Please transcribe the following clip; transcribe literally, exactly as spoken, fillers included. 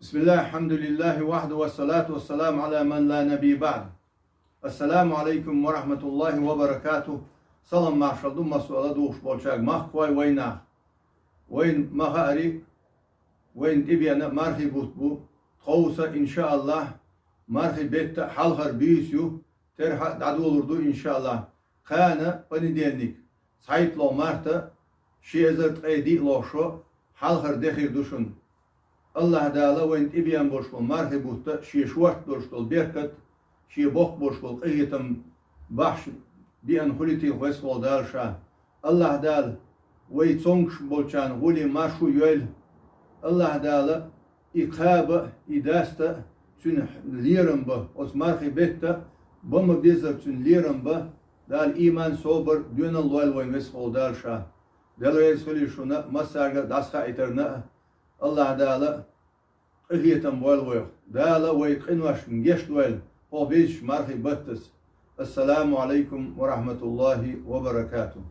بسم الله، الحمد لله وحده، والصلاة والسلام على من لا نبي بعد. السلام عليكم ورحمة الله وبركاته. Салам маршал ду массо а ладугӀуш болчаьрга, махкахой, вайнах. Вайна ма-хаъара, вайна тӀебеана мархий бутт бу. Тховса, иншааллахӀ, мархий бетта хьалхара буьйса ю, терхьа а дӀадолалур ду, иншааллахӀ. Кхана понедельник, цхьайттлагӀа марта, ши эзар ткъе диълагӀа шо, хьалхара де хир ду шуна. АллахӀ Дала вайна тӀебеана болуш болу мархий бутт а, шен шортта долуш долу беркат, шен боккха болуш болу къинхетам бахьаш беана хуьлийла веза волу Дала ша. АллахӀ Дала вай цомгуш болчарна гӀоле маршо йойла. АллахӀ Дала и кхаба а, и даста а цуьнан лерам бан, оцу мархий бетта а бан ма-беззара цуьнан лерам бан, Дала ийман, собар, доьналла лойла вайна веза волу Дала ша. Дела реза хуьлийла шуна массаьрга а, дӀасахаийтарна а. АллахӀ Дала къинхетам бойла вайх. Дала вай къиношна гечдойла хӀокху бевзачу мархий баттас. Ассаламу Ӏалайкум ва рахьматуллахӀи ва баракатухӀ.